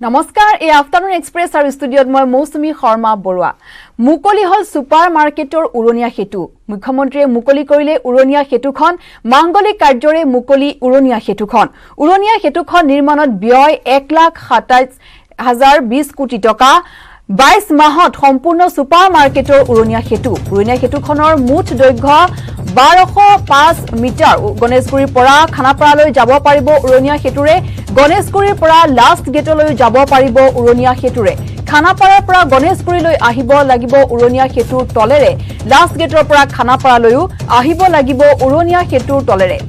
নমস্কাৰ, এই afternoon express আৰু ষ্টুডিঅ'ত মই মৌচুমী শৰ্মা বৰুৱা। মুকলি হ'ল ছুপাৰ মাৰ্কেটৰ উৰণীয়া সেতু। মুখ্যমন্ত্ৰীয়ে মুকলি কৰিলে উৰণীয়া সেতুখন। মাংগলিক কাৰ্যৰে মুকলি উৰণীয়া সেতুখন। উৰণীয়া সেতুখন নিৰ্মাণত ব্যয় 1,27,020 কোটি টকা। 22 মাহত সম্পূৰ্ণ ছুপাৰ মাৰ্কেটৰ উৰণীয়া সেতু। উৰণীয়া সেতুখনৰ মুঠ দৈৰ্ঘ্য 1205 মিটাৰ। গণেশগুৰিৰ পৰা খানাপাৰালৈ যাব পাৰিব উৰণীয়া সেতুৰে। গণেশগুৰিৰ পৰা লাষ্ট গেটলৈ যাব পাৰিব উৰণীয়া সেতুৰে। খানাপাৰাৰ পৰা গণেশগুৰিলৈ আহিব লাগিব উৰণীয়া সেতুৰ তলেৰে। লাষ্ট গেটৰ পৰা খানাপাৰালৈও আহিব লাগিব উৰণীয়া সেতুৰ তলেৰে।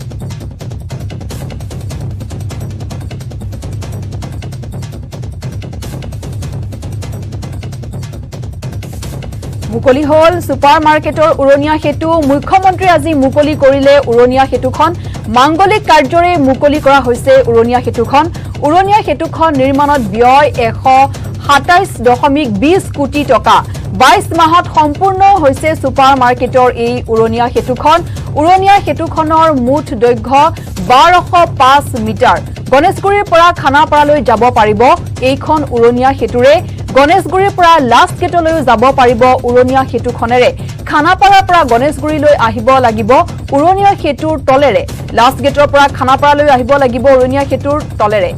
মুকলি হ'ল ছুপাৰ মাৰ্কেটৰ উৰণীয়া সেতু। মুখ্যমন্ত্ৰীয়ে আজি মুকলি কৰিলে উৰণীয়া সেতুখন। মাংগলিক কাৰ্যৰে মুকলি কৰা হৈছে উৰণীয়া সেতুখন। উৰণীয়া সেতুখন নিৰ্মাণত ব্যয় 127.20 কোটি টকা। 22 মাহত সম্পূৰ্ণ হৈছে ছুপাৰ মাৰ্কেটৰ এই উৰণীয়া সেতুখন। উৰণীয়া সেতুখনৰ মুঠ দৈৰ্ঘ্য 1205 মিটাৰ। গণেশগুৰিৰ পৰা খানাপাৰালৈ যাব পাৰিব এইখন উৰণীয়া সেতুৰে। গণেশগুৰিৰ পৰা লাষ্ট গেটলৈও যাব পাৰিব উৰণীয়া সেতুখনেৰে। খানাপাৰাৰ পৰা গণেশগুৰিলৈ আহিব লাগিব উৰণীয়া সেতুৰ তলেৰে। লাষ্ট গেটৰ পৰা খানাপাৰালৈ আহিব লাগিব উৰণীয়া সেতুৰ তলেৰে।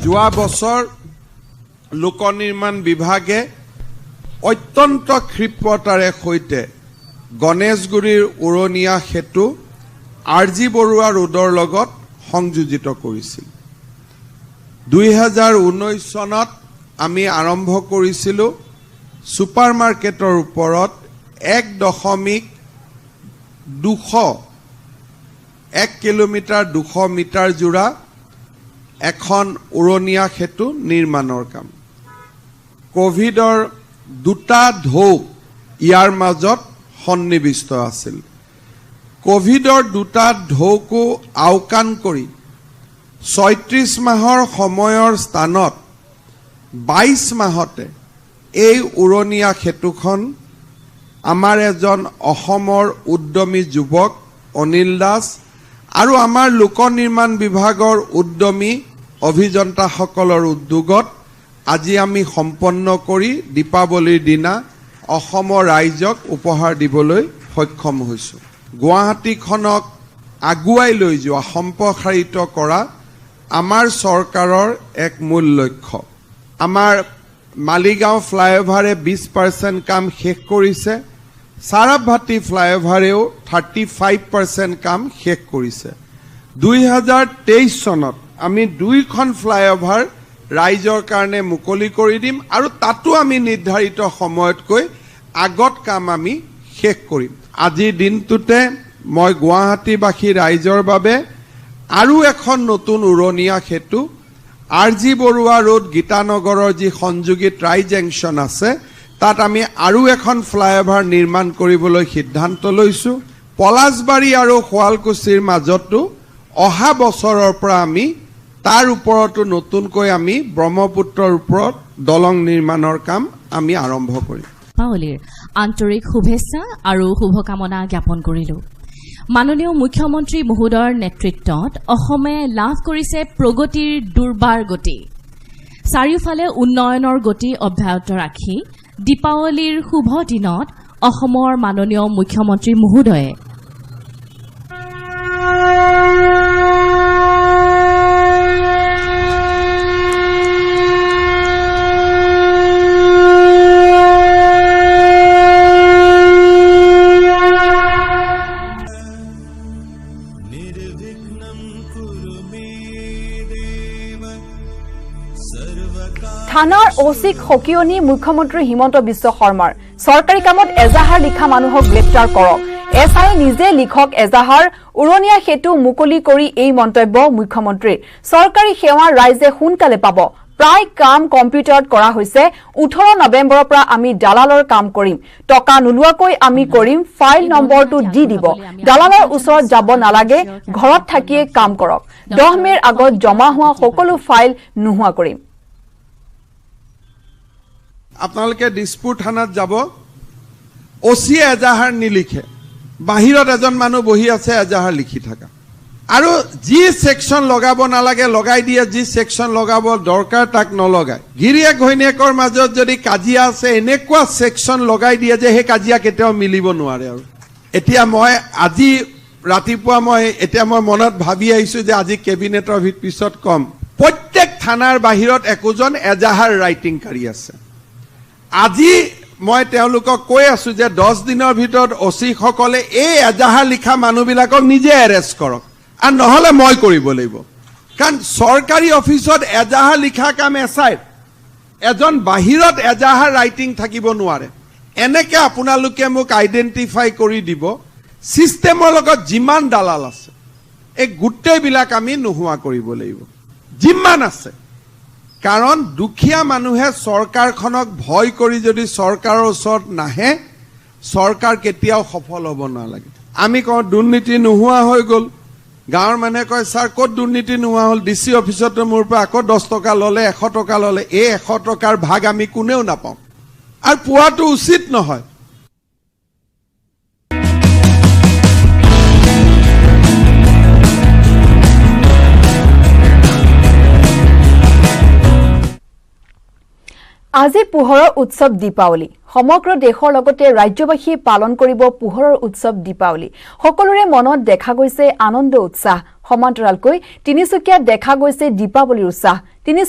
যোৱা বছৰ লোক নিৰ্মাণ বিভাগে অত্যন্ত ক্ষিপ্ৰতাৰে সৈতে গণেশগুৰিৰ উৰণীয়া সেতু আৰ জি বৰুৱা ৰোডৰ লগত সংযোজিত কৰিছিল। 2019 চনত আমি আৰম্ভ কৰিছিলোঁ ছুপাৰ মাৰ্কেটৰ ওপৰত 1.2 কিলোমিটাৰ 200 মিটাৰ জোৰা এখন উৰণীয়া সেতু নিৰ্মাণৰ কাম। ক'ভিডৰ দুটা ঢৌ ইয়াৰ মাজত সন্নিৱিষ্ট আছিল। ক'ভিডৰ দুটা ঢৌকো আওকাণ কৰি 36 মাহৰ সময়ৰ স্থানত 22 মাহতে এই উৰণীয়া সেতুখন আমাৰ এজন অসমৰ উদ্যমী যুৱক অনিল দাস আৰু আমাৰ লোক নিৰ্মাণ বিভাগৰ উদ্যমী অভিযন্তাসকলৰ উদ্যোগত আজি আমি সম্পন্ন কৰি দীপাৱলীৰ দিনা অসমৰ ৰাইজক উপহাৰ দিবলৈ সক্ষম হৈছোঁ। গুৱাহাটীখনক আগুৱাই লৈ যোৱা, সম্প্ৰসাৰিত কৰা আমাৰ চৰকাৰৰ এক মূল লক্ষ্য। আমাৰ মালিগাঁও ফ্লাইঅভাৰে 20% কাম শেষ কৰিছে। চাৰাভাটি ফ্লাইঅভাৰেও 35% কাম শেষ কৰিছে। 2023 চনত আমি দুইখন ফ্লাইঅভাৰ ৰাইজৰ কাৰণে মুকলি কৰি দিম আৰু তাতো আমি নিৰ্ধাৰিত সময়তকৈ আগত কাম আমি শেষ কৰিম। আজিৰ দিনটোতে মই গুৱাহাটীবাসী ৰাইজৰ বাবে আৰু এখন নতুন উৰণীয়া সেতু আৰ জি বৰুৱা ৰোড গীতানগৰৰ যি সংযোগী ট্ৰাই জংচন আছে তাত আমি আৰু এখন ফ্লাইঅভাৰ নিৰ্মাণ কৰিবলৈ সিদ্ধান্ত লৈছোঁ। পলাশবাৰী আৰু শুৱালকুছিৰ মাজতো অহা বছৰৰ পৰা আমি তাৰ ওপৰতো নতুনকৈ আমি ব্ৰহ্মপুত্ৰৰ ওপৰত দলং নিৰ্মাণৰ কাম আমি আৰম্ভ কৰিম। দীপাৱলীৰ আন্তৰিক শুভেচ্ছা আৰু শুভকামনা জ্ঞাপন কৰিলোঁ। মাননীয় মুখ্যমন্ত্ৰী মহোদয়ৰ নেতৃত্বত অসমে লাভ কৰিছে প্ৰগতিৰ দুৰ্বাৰ গতি। চাৰিওফালে উন্নয়নৰ গতি অব্যাহত ৰাখি দীপাৱলীৰ শুভ দিনত অসমৰ মাননীয় মুখ্যমন্ত্ৰী মহোদয়ে থানাৰ অচিক সকিয়নি মুখ্যমন্ত্ৰী হিমন্ত বিশ্ব শৰ্মাৰ। চৰকাৰী কামত এজাহাৰ লিখা মানুহক গ্ৰেপ্তাৰ কৰক। এছ I নিজে লিখক এজাহাৰ। উৰণীয়া সেতু মুকলি কৰি এই মন্তব্য মুখ্যমন্ত্ৰীৰ। চৰকাৰী সেৱা ৰাইজে সোনকালে পাব। প্ৰায় কাম কম্পিউটাৰত কৰা হৈছে। 18 নৱেম্বৰৰ পৰা আমি দালালৰ কাম কৰিম। টকা নোলোৱাকৈ আমি কৰিম। ফাইল নম্বৰটো দি দিব। দালালৰ ওচৰত যাব নালাগে, ঘৰত থাকিয়ে কাম কৰক। 10 মে'ৰ আগত জমা হোৱা সকলো ফাইল নোহোৱা কৰিম। আপোনালোকে দিছপুৰ থানাত যাব, অচিয়ে এজাহাৰ নিলিখে। বাহিৰত এজন মানুহ বহি আছে এজাহাৰ লিখি থকা। আৰু যি ছেকশ্যন লগাব নালাগে লগাই দিয়ে, যি ছেকশ্যন লগাব দৰকাৰ তাক নলগায়। গিৰিয়েক ঘৈণীয়েকৰ মাজত যদি কাজিয়া আছে, এনেকুৱা ছেকশ্যন লগাই দিয়ে যে সেই কাজিয়া কেতিয়াও মিলিব নোৱাৰে। আৰু এতিয়া মই আজি ৰাতিপুৱা মই এতিয়া মই মনত ভাবি আহিছোঁ যে আজি কেবিনেটৰ পিছত কম, প্ৰত্যেক থানাৰ বাহিৰত একোজন এজাহাৰ ৰাইটিংকাৰী আছে। আজি মই তেওঁলোকক কৈ আছো যে 10 দিনৰ ভিতৰত অচিসকলে এই এজাহাৰ লিখা মানুহবিলাকক নিজে এৰেষ্ট কৰক, আৰু নহ'লে মই কৰিব লাগিব। কাৰণ চৰকাৰী অফিচত এজাহাৰ লিখা কাম এছ আইৰ, এজন বাহিৰত এজাহাৰ ৰাইটিং থাকিব নোৱাৰে। এনেকে আপোনালোকে মোক আইডেণ্টিফাই কৰি দিব। ছিষ্টেমৰ লগত যিমান দালাল আছে এই গোটেইবিলাক আমি নোহোৱা কৰিব লাগিব, যিমান আছে। কাৰণ দুখীয়া মানুহে চৰকাৰখনক ভয় কৰি যদি চৰকাৰৰ ওচৰত নাহে, চৰকাৰ কেতিয়াও সফল হ'ব নালাগে। আমি কওঁ দুৰ্নীতি নোহোৱা হৈ গ'ল, গাঁৱৰ মানুহে কয় ছাৰ ক'ত দুৰ্নীতি নোহোৱা হ'ল, ডি চি অফিচতো মোৰ পৰা আকৌ 10 টকা ল'লে, 100 টকা ল'লে। এই 100 টকাৰ ভাগ আমি কোনেও নাপাওঁ আৰু পোৱাটো উচিত নহয়। আজি পোহৰৰ উৎসৱ দীপাৱলী। সমগ্ৰ দেশৰ লগতে ৰাজ্যবাসীয়ে পালন কৰিব পোহৰৰ উৎসৱ দীপাৱলী। সকলোৰে মনত দেখা গৈছে আনন্দ উৎসাহ। সমান্তৰালকৈ তিনিচুকীয়াত দেখা গৈছে দীপাৱলীৰ উৎসাহ।